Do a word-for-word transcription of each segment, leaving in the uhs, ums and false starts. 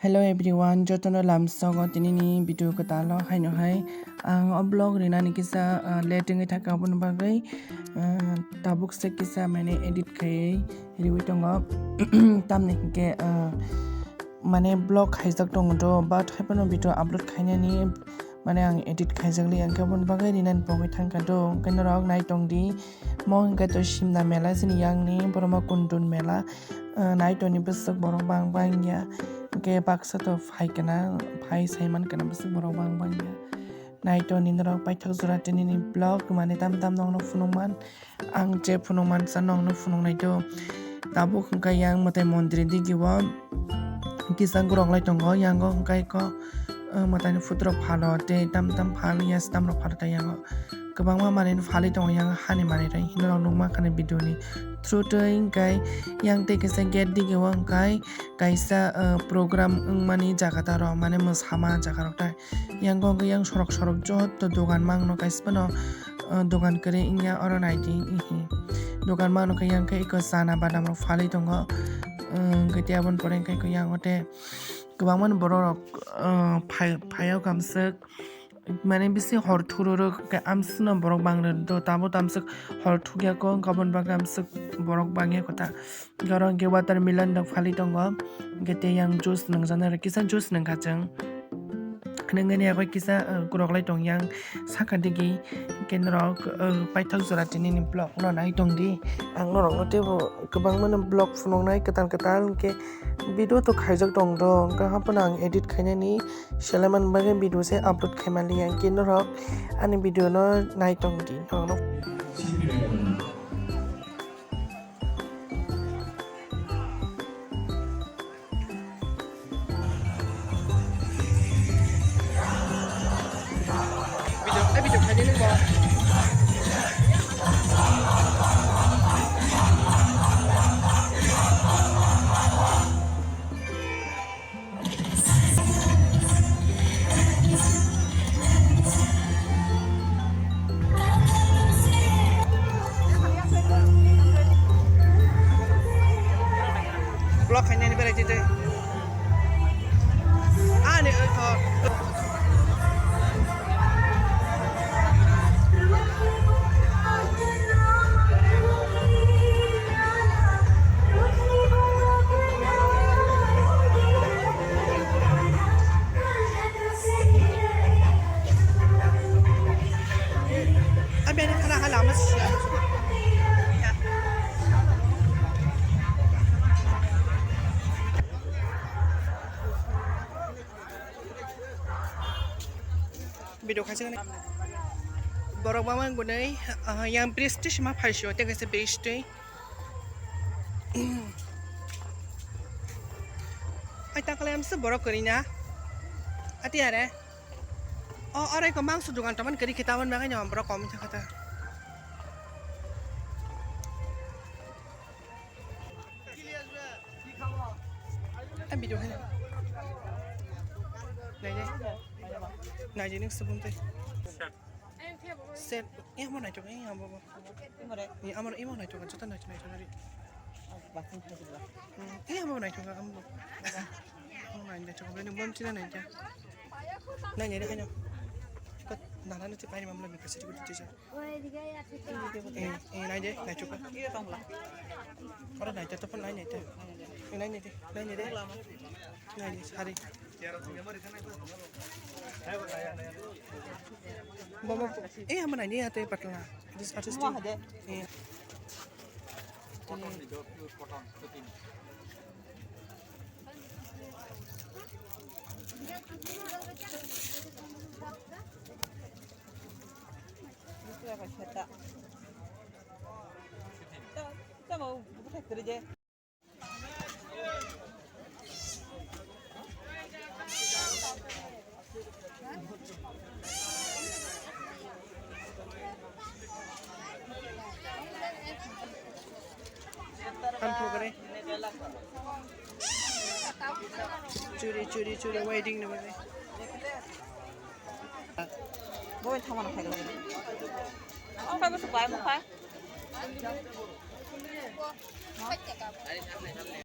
Hello everyone, jotono lamsogo tinini video kwtalo haino hai ang o vlog rinani kisa, ah, late wngwi thangkha, aboni bagwi, ah, tabuk se kisa mane edit khaiwi riwi tongo. Tamni hinkhe, ah, mane vlog khaijak tongo do, but haiphano video upload khainani mane ang edit khaijakli, hinkhe aboni bagwi rinani pogwi thangkha do. Hinkhe norok nai tongdi, mo hinkhe to Simna mela chini yangni, borok ma Kundun mela. Ah, naitoni bwswk borok bang bang ya, hinkhe baksa to phai kana, phai sai man kana bwswk borok bang bang ya. Naitoni norok paithak jora tinini vlog mane tam tam nokno phunukman, ang je phunukman sa nokno phunuknai do. Tabuk hinkhe yang mwtai mondri digi o kisa gorok lai tongo, yango hinkhe ko, ah, mwtaini phutrok phalo tei tam tam phal ya stamrok phalo tei yango. Kwbangma manwi no phalwi tongo yang hani manwi rok, hino rok nukma khani video ni through twi, hinkhe yang tei kisa gate dige o hinkhe kaisa, ah, program wngmani jaga ta rok, mane mwsama jaga rok tai. Yang o yang sorok sorok joto dogan mangno kaisa phano, ah, dogan kwrwi wngya oro naidi, ihi dogan mangno khe yang khe eko chana badam rok phalwi tongo, ah, hinkhe tei aboni pore hinkhe yang o tei kwbangma ni borok rok, ah, phai, phai o kamswk. Mane bisi hor thururuk khe amswkno borok bang rwdo, tamo tamswk hor thukya kho, wngkha aboni bagwi amswk borok bangya kho ta. Oro hinkhe watermelon rok phalwi tongo, hinkhe tei yang juice nwngjana rw kisa juice nungkha chwng. Nungani abo kisa, uh, kwrwklai tong yang saka digi, hinkhe norok, uh, paithak jora tinini vlog no nai tongdi. Ang norokno teibo kwbangmano vlog phunuknai kwtal kwtal, hinkhe video to khaijak tong do, wngkha haphano ang edit khainani. Selaimani bagwi video se upload khaimaliya, hinkhe norok ani video no nai tongdi norokno. Vlog khainani berai twi twi. Ani, o, o. Abi ani khana hala ama sisi. Video khaisa borok bangma gwnwi, ah, yang bridge twi sima phaisio, tei kaisa bridge twi. Ai, ta khlai amsa borok kwrwi na. Ati are. O, oro eko mangso dogan toman kwrwi khe tabon bagwi no borok kom wngkha khe ta. Ai, video hai. Nai, nai. Nai, nai, next phone tei. Set, eh, amo naithok, eh, amo bo. Imore. Eh, amo, imo naithok, joto naithok, naithok, naithok. Bathroom khaijak ba. Hmm, eh, amo naithok, amo bo. Amo nai naithok, bini bom china naithok. Nai, nai, nai, nai. Kot, nana nuti paini mamla bika siti kuti tisa. Eh, eh, nai de, naithok. Ora nai de, topon nai, nai de. Eh, nai, nai de, nai, nai de. Nai, nai, sari. Bomo, eh, ama nai ni ate patla. This artist. Mo hade. Eh. Tamo, bukai kiri je. Churi, churi, churi, waiting na bagwi. Bo thama na phai. Ang phai bo su bai mo phai. Ari samne, samne.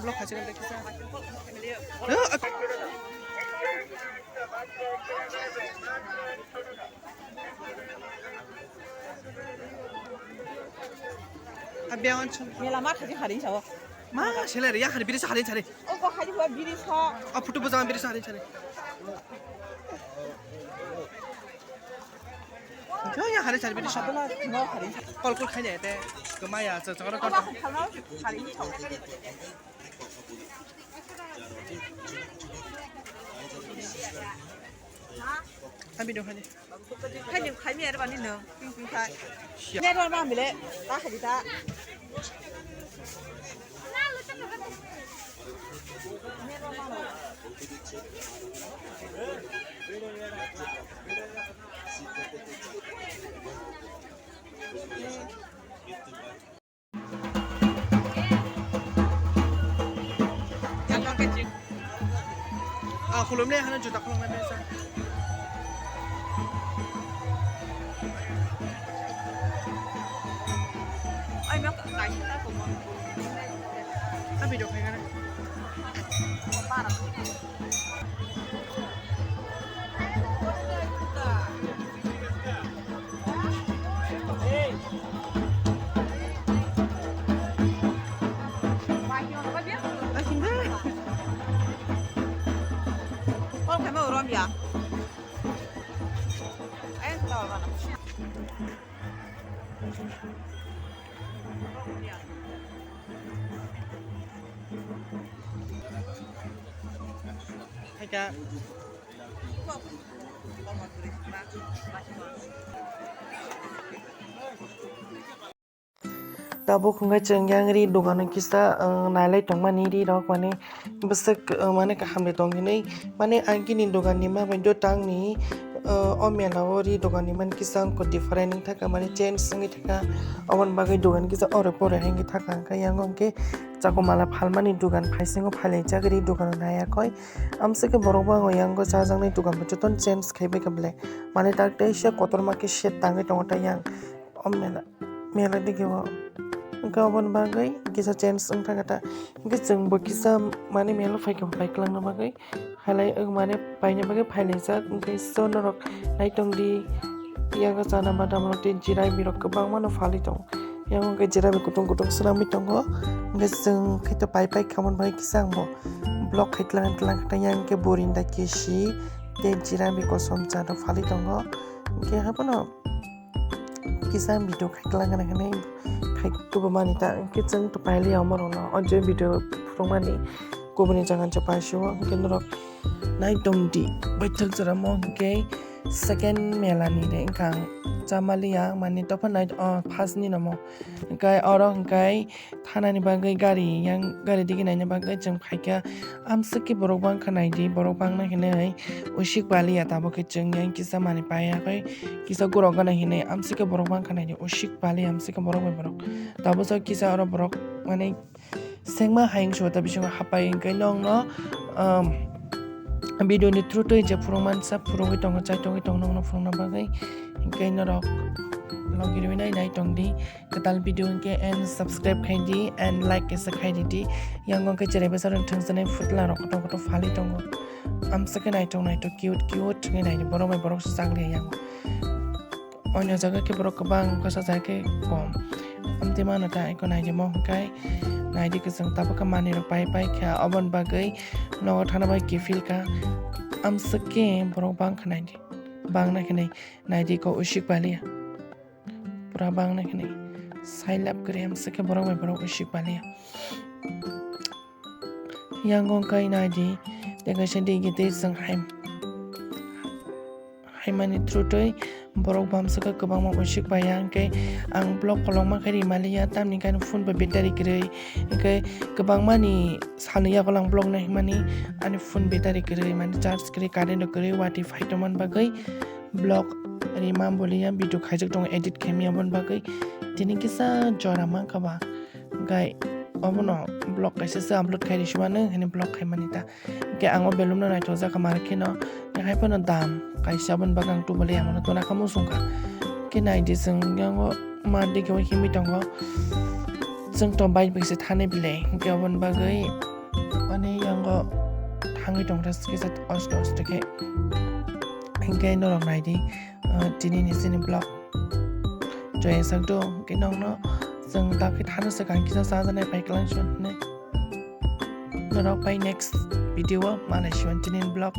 Vlog khachi khe kisa. Abi ang chum. Mela ma khachi kharing sao. Ma, sele ya hari biri sa hari sari. O ko hari ba biri sa. A photo bujang biri sa hari sari. Yo, ya hari sari biri sa. Sabla no hari. Kol kol khaine te. Kemaya, so so kol. Hari sao. Kami dong khaine. Khaini, khaini ari bani no, ping ping khai. Siya. Network ma mile, ta khaidi ta. Ah, khulumnai hano juta khulumnai mesa. Ah, video khai gana. Call khaima urom ya. Ai, tawar gana. Thaika. Tabuk hwnkhe chwng yang ri dogano kisa, uh, nailai tongmani ri rok, mane bwswk, uh, mane kaham de tong hinwi, mane ang gini dogan ni ma bai do tang ni, uh, o mela o ri dogan ni man kisa wngkha different wng thaka, mane change wngwi thaka, oboni bagwi dogan kisa ore pore hai wngwi thaka, hwnkhe yang hwnkhe chakwmala phalmani dogan phaisingo phailaijak ri dogano naiya khoi. Amswkhe borok bo ang o yango chajaknai dogan bo jotono change khai bai kha belai. Mane tak teisa kotorma khe set tangwi tongo ta yang. O mela, mela digi o. Hwnkhe oboni bagwi kisa change wng thangkha ta. Hwnkhe chwng bo kisa mane mela phaikha bai kwlangna bagwi. Halai wng mane paina bagwi phailaijak. Hwnkhe so norok naitongdi. Yango chana badam rok tei jirai birok kwbangma no phalwi tongo. Yang hwnkhe jera bai kutung kutung swnamwi tongo. Hwnkhe chwng khaito pai pai khamon bai kisa ang bo vlog khai tlang tlang khe yang hwnkhe borinda kesi tei jera bai kosom cha rok phalwi tongo. Hwnkhe haphano kisa video khai tlang gana hinwi khai kubumani ta hwnkhe chwng to pailiya omo rokno o je video phurukmani kubuni jaga je paisio hwnkhe norok naitongdi baithak joramo hwnkhe. Second mela ni de wngkha ang chamaliya mani topha nai o first ni nomo hwnkhe oro hwnkhe thanani bagwi gari yang gari digi naina bagwi chwng phaikha amswk khe borok bangkha naidi borok bangna hinwi usik baliya tabuk khe chwng yang kisa manwi paiya khe kisa gorok gana hinwi amswk khe borok bangkha naidi usik baliya amswk khe borok bai borok tabuk kisa oro borok mani. Sengma hayung sota bisingo hapai hwnkhe nokno, um, video ni through twi je phurung mansa phurungwi tongo chaitogwi tongo nokno phurungna bagwi hwnkhe norok logi rwwi nai nai tongdi kwtal video hwnkhe and subscribe khaidi and like kaisa khaidi di yango hwnkhe cherai bwsarok thwngsanai phutla rok kotor kotor phalwi tongo amswkhe naithok naithok cute cute hwnkhe naidi borok bai borok swchang liya yango. Oino jaga khe borok kwbang bwsa jaga khe kom. Amtwi mano ta eko naidi mo hwnkhe naidi kwchwng tabuk khe manwi rok pai pai kha oboni bagwi nogo thana bai kiphil kha amswk khe borok bang kha naidi bang nai khe nai naidi ko usik baliya pura bang nai khe nai sailap kwrwi amswk khe borok bai borok usik baliya. Yango wngkha naidi tei kaisa digi tei chwng hai. Haimani through twi borok bamswkha kwbangma usik bai ya, hwnkhe ang vlog kolokma khe rimaliya, tamni khe ani phone bai battery kwrwi, hwnkhe kwbangmani salni yago ang vlog nai hwnmani ani phone battery kwrwi, mane charge kwrwi, current rok kwrwi, watwi phai tongmani bagwi vlog rima boliya, video khaijak tongo edit khaimya, aboni bagwi tini kisa jora mankha ba, hwnkhe obono vlog kaisa se upload khai rwsibano hwnwi vlog khaimani ta. Hwnkhe ang o balloon no naithokjak kha, mare kheno, hwnkhe hai phano dam kaisa, aboni bagwi ang tubuli, ang bono tuna kha muchung kha. Hwnkhe naidi chwng yango ma dige o himwi tongo, chwng to bike bai se thani belai, hwnkhe aboni bagwi ani yango thangwi tongkha kisa osto osto khe. Hwnkhe norok naidi, ah, tini ni chini vlog joya sak do, hwnkhe nokno chwng dakhe thani swkang kisa chajaknai pai kwlangsi hwnwi. Norok bai next video o malai si hwn tini ni vlog.